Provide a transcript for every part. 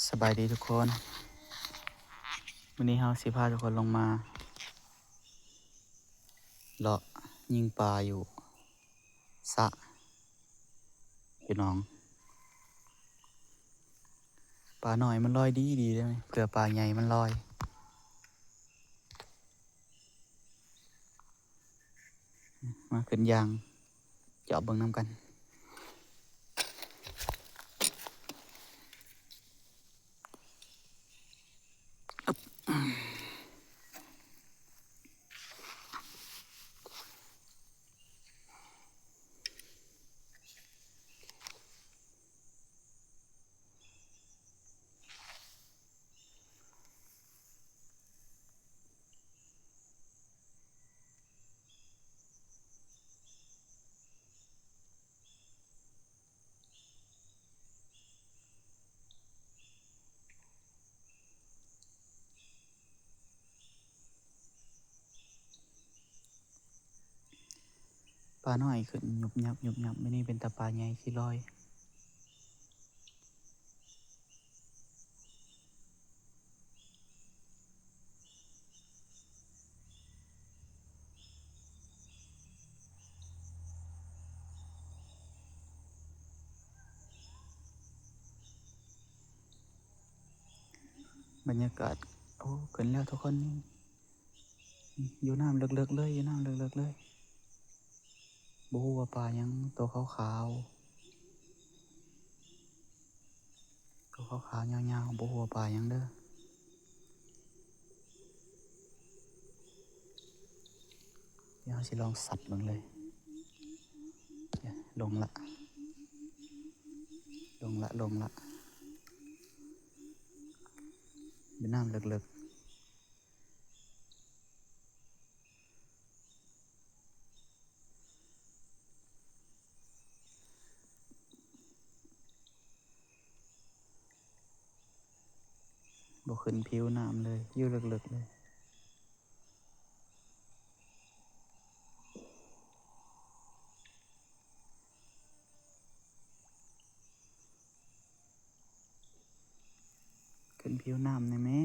ສະບາຍດີທຸກຄົນ, ມື້ນີ້ເຮົາຊິພາທຸກຄົນລົງມາເລາະຍິງປາຢູ່ສະ ຢູ່ໜອງ. ປານ້ອຍມັນລອຍດີດີເດ້, ເພື່ອປາໃຫຍ່ມັນລອຍ. ມາຂຶ້ນຢາງ ຈອບເບິ່ງນຳກັນ. ປານ້ອຍຂຶ້ນຍຸບຍັບຍຸບຍັບ, ມື້ນີ້ເປັນຕາປາໃຫຍ່ຂີ້ລອຍ. ບັນຍາກາດ ໂອ້ ຂຶ້ນແລ້ວທຸກຄົນ, ນີ້ ນີ້ ຢູ່ນ້ຳເລິກໆເລີຍ, ຢູ່ນ້ຳເລິກໆເລີຍ. ບໍ່ຮູ້ວ່າປາຫຍັງ ໂຕຂາວໆ ໂຕຂາວໆຍາວໆ, ບໍ່ຮູ້ວ່າປາຫຍັງເດີ. ດຽວເຮົາຊິລອງຊັດເບິ່ງເລີຍ. ລົງລະ ລົງລະ ລົງລະ, ຢູ່ນ້ຳເລິກໆ. ບໍ່ຂຶ້ນຜິວນ້ຳເລີຍ, ຢູ່ເລິກໆເລີຍ. ຂຶ້ນຜິວນ້ຳແດ່ແມ້,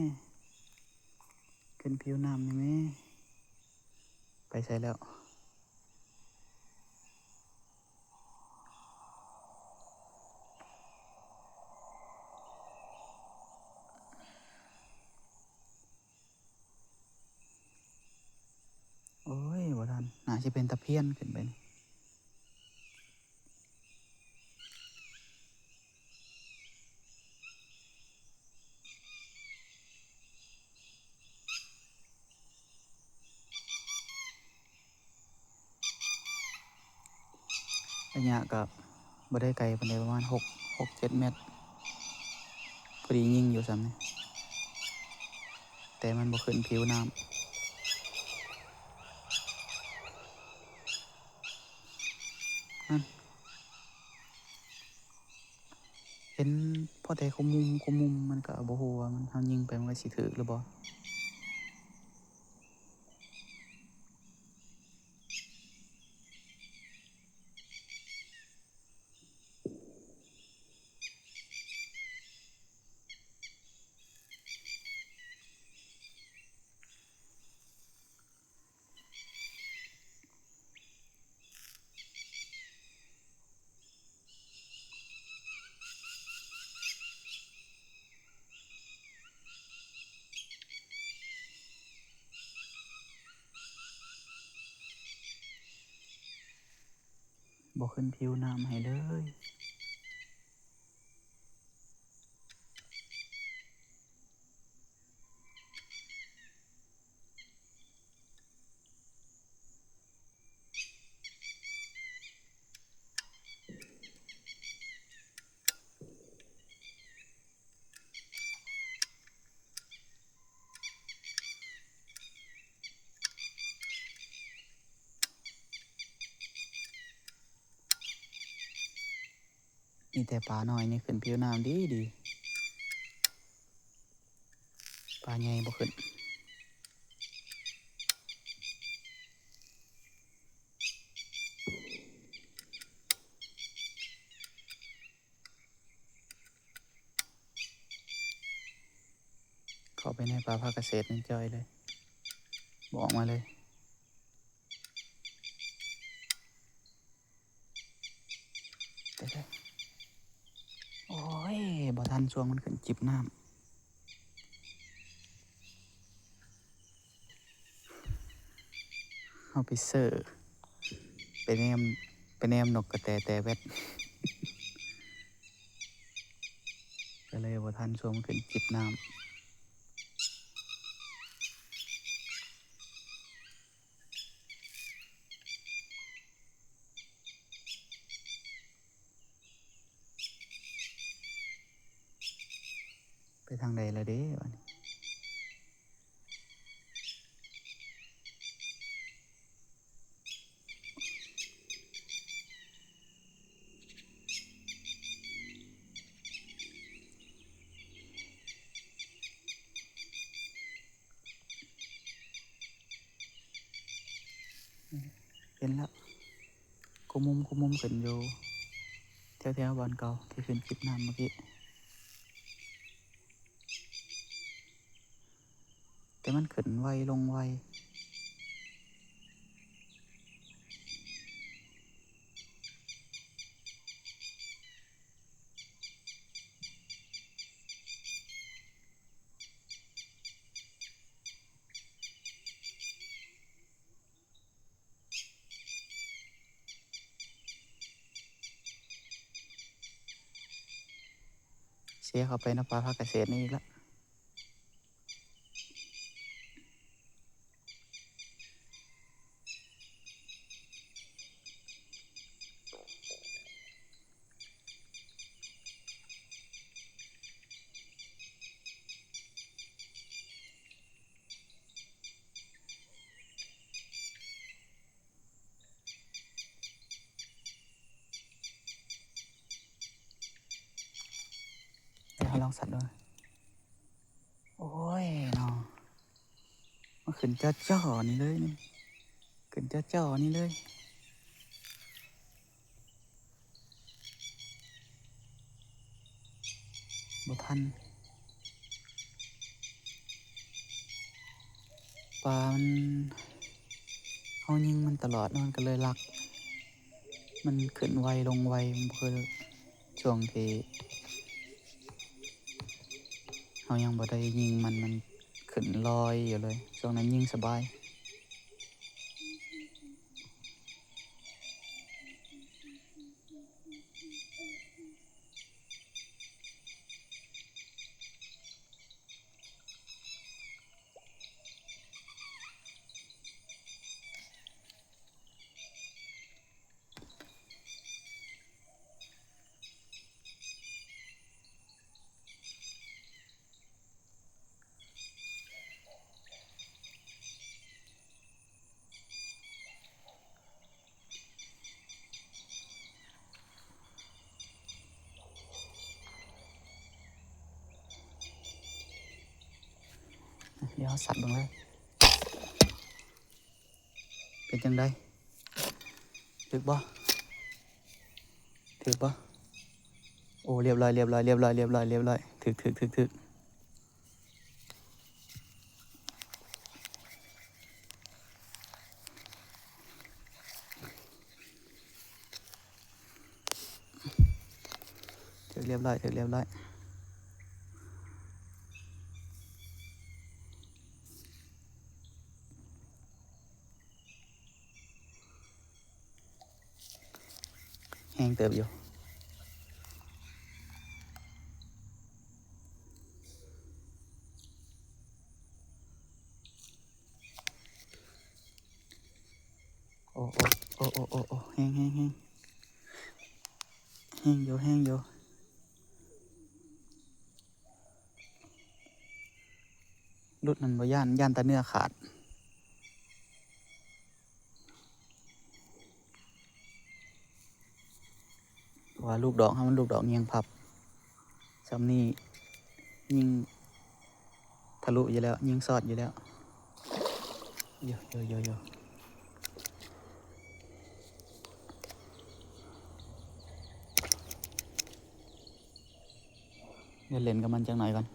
ຂຶ້ນຜິວນ້ຳແດ່ແມ້. ໄປໃສແລ້ວ? ໂອ້ຍ ບໍ່ທັນ, ໜ້າຊິເປັນຕາພຽນຂຶ້ນໄປນີ້. ໄລຍະກໍບໍ່ໄດ້ໄກປານໃດ, ປະມານຫົກ ຫົກເຈັດແມັດ, ພໍດີຍິງຢູ່ສ່ຳນີ້, ແຕ່ມັນບໍ່ຂຶ້ນຜິວນ້ຳ. ນັ້ນ ເຫັນພໍແຕ່ຄຸມມຸມ ຄຸມມຸມ, ມັນກໍບໍ່ຮູ້ວ່າມັນ ເຮົາຍິງໄປມັນກໍຊິຖືກຫຼືບໍ່. ບໍ່ຂຶ້ນຜິວນ້ຳໃຫ້ເລີຍ. ມີແຕ່ປານ້ອຍນີ້ຂຶ້ນຜິວນ້ຳດີໆ, ປາໃຫຍ່ບໍ່ຂຶ້ນ. ເ ໄປໃນປ່າພາກກະເສດນີ້ຈ່ອຍເລີຍ ບໍ່ອອກມາເລີຍ. ໂອ້ຍ ບໍ່ທັນຊ່ວງມັນຂຶ້ນຈິບນ້ຳ. ເຮົາໄປເຊີ ໄປແນມ ໄປແນມນົກກະແຕແຕ່ແວັດ ກໍເລີຍບໍ່ທັນຊ່ວງມັນຂຶ້ນຈິບນ້ຳ. ໄປທາງໃດລະເດບາດນີ້? ເຫັນແລ້ວ ຄຸມມຸມ ຄຸມມຸມຂຶ້ນຢູ່ແຖວໆບ່ອນເກົ່າທີ່ຂຶ້ນຈິບນ້ຳເມື່ອກີ້ ແຕ່ມັນຂຶ້ນໄວລົງໄວ. ເສຍເຂົ້າໄປໃນປ່າພາກກະເສດນີ້ອີກລະ. ດຽວເຮົາລອງສັດເບິ່ງ. ໂອ້ຍເນາະ ມັນຂຶ້ນຈໍ່ໆນີ້ເລີຍນີ້ ຂຶ້ນຈໍ່ໆນີ້ເລີຍ. ບໍ່ທັນ ປາມັນ ເຮົາຍິງມັນຕະຫຼອດ ມັນກໍເລີຍລັກ ມັນຂຶ້ນໄວລົງໄວ ມັນບໍ່ຄືຊ່ວງທີ່ເຮົາຍັງບໍ່ໄດ້ຍິງມັນ ມັນຂຶ້ນລອຍຢູ່ເລີຍ ຊ່ວງນັ້ນຍິງສະບາຍ. ດຽວເຮົາສັດເບິ່ງເລີຍ ເປັນຈັ່ງໃດ? ຖືກບໍ່? ຖືກບໍ່? ໂອ້ ລຽບຮ້ອຍ ລຽບຮ້ອຍ ລຽບຮ້ອຍ ລຽບຮ້ອຍ ລຽບຮ້ອຍ ຖືກ ຖືກ ຖືກ ຖືກ. ຖືກລຽບຮ້ອຍ ຖືກລຽບຮ້ອຍ. ແຮງເຕີບຢູ່. ໂອ້ ໂອ້ ໂອ້ ແຮງ ແຮງ ແຮງ ແຮງຢູ່ ແຮງຢູ່. ຫຼຸດນັ້ນບໍ່ຢ້ານ ຢ້ານແຕ່ເນື້ອຂາດ. ເພາະວ່າລູກດອກເຮົາມັນລູກດອກຍິງພັບ ຊ່ຳນີ້ຍິງທະລຸຢູ່ແລ້ວ ຍິງຊອດຢູ່ແລ້ວ. ໂຢ ໂຢ ໂຢ ໂຢ ດຽວຫຼິ້ນກັບມັນຈັກໜ້ອຍກ່ອນ.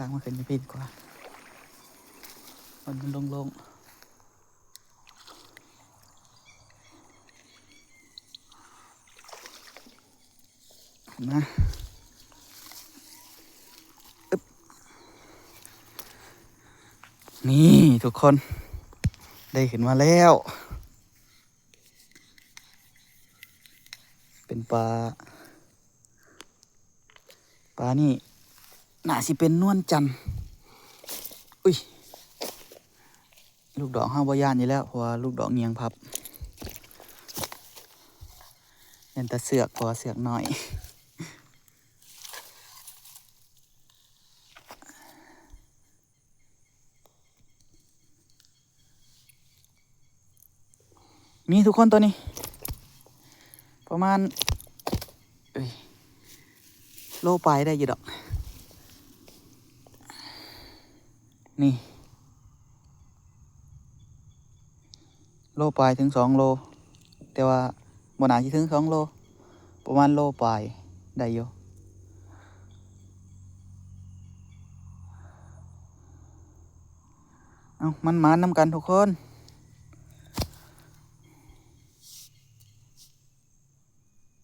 ລາກມາຂຶ້ນຢູ່ພີ້ດີກວ່າ ມັນໂລ່ງໆ ນະ ອຶບ ນີ້ທຸກຄົນ ໄດ້ຂຶ້ນມາແລ້ວ ເປັນປາ ປານີ້ໜ້າຊິເປັນນວນຈັນ ອຸ້ຍ ລູກດອກເຮົາບໍ່ຢ້ານຢູ່ແລ້ວ ເພາະວ່າລູກດອກຫງຽງພັບ ຢ້ານແຕ່ເຊືອກ ເພາະວ່າເຊືອກນ້ອຍ. ນີ້ທຸກຄົນ ໂຕນີ້ປະມານ ເອີຍ ໂລປາຍໄດ້ຢູ່ດອກ ນີ້ ໂລປາຍເຖິງສອງໂລ ແຕ່ວ່າບໍ່ໜ້າຊິເຖິງສອງໂລ ປະມານໂລປາຍໄດ້ຢູ່. ເອົາ ມັນໝານນຳກັນທຸກຄົນ.